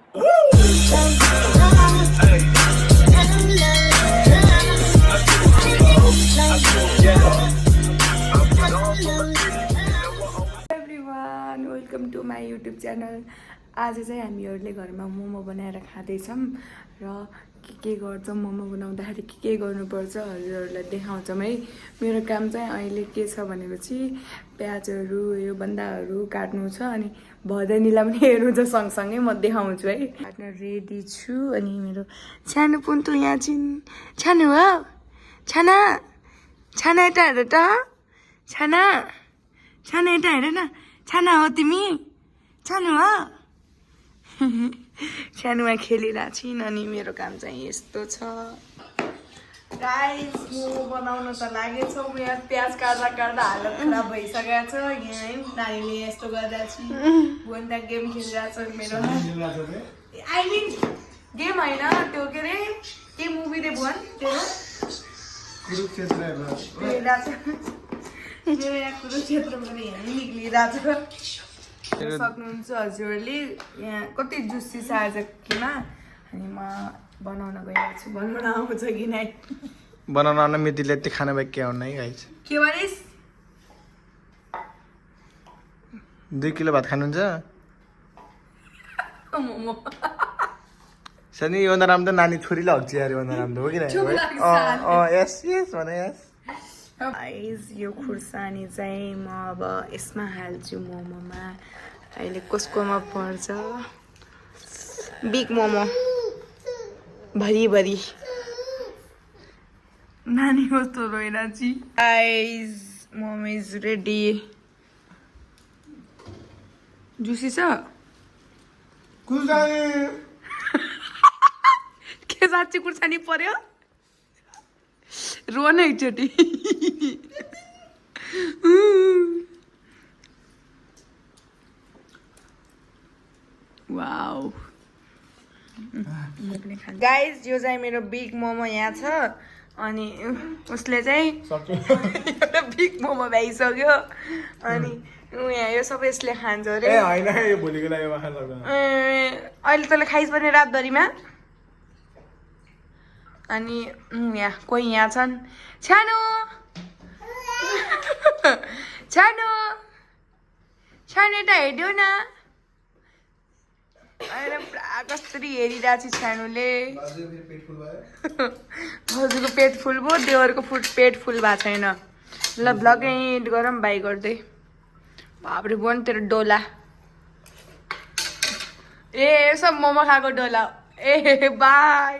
Everyone welcome to my YouTube channel. आज चाहिँ हामीहरूले घरमा मोमो बनाएर खाँदैछौँ र के गर्छौँ मोमो बनाउँदाखेरि के गर्नुपर्छ हजुरहरूलाई देखाउँछौँ है। मेरो काम चाहिँ अहिले के छ भनेपछि प्याजहरू यो बन्दाहरू काट्नु छ अनि भदैनीलाई पनि हेर्नु छ सँगसँगै म देखाउँछु है। काट्न रेडी छु अनि मेरो सानो पुन्तु यहाँ छिन्। छानु हो छाना छाना यता हेर त छाना छाना यता हेर न छाना हो तिमी छानु हो सानोमा खेलिरहेको छिन् अनि मेरो काम चाहिँ यस्तो छ गाइस। मोमो बनाउन त लागेछौँ यहाँ प्याज काट्दा काट्दा हालत खराब भइसकेको छ। यहाँ नानीले यस्तो गरिरहेको छु भुवन त गेम खेलिरहेको छ मेरो। आई मिन गेम होइन त्यो के अरे के मुभी रे भुवन तेरो मेरो यहाँ कुरुक्षेत्रमा यहाँ निक्लिरहेको छ। सक्नुहुन्छ हजुरहरूले यहाँ कति जुसी छ आज किमा अनि म बनाउन गइरहेको छु। बनाउन आउँछ कि नै बनाउन आउन मितिले यति खाना बाहेक के आउन है गाइस। के भनिस् 2 किलो भात खानुहुन्छ मोमो सनी यो राम त नानी छोरीले हक्छ यार यो राम त हो कि यस यस भने यस गाइस। यो खुर्सानी चाहिँ म अब यसमा हाल्छु मोमोमा। अहिले कसकोमा पर्छ बिग मोमो भरिभरि नानी कस्तो रोइरहेछ। Guys momo is ready. Juicy छ के साँच्ची खुर्सानी पर्यो रो न एकचोटि। वाउ गाइस यो चाहिँ मेरो बिग मोमो यहाँ छ अनि उसले चाहिँ एउटा बिग मोमो भ्याइसक्यो अनि यहाँ यो सबै यसले खान्छ अरे। अहिले तँले खाइस् भने रातभरिमा। अनि यहाँ कोही यहाँ छन् छानो छानो छानो यता हेर्यो न अहिले पुरा कसरी हेरिरहेको छ छानुले। हजुरको पेट फुल भयो देवरको पेट फुल भएको छैन। ल भ्लग एन्ड गरौँ बाई गर्दै। बाबरे बोन तेरो डोला ए सब मोमो खाएको डोला ए बाई।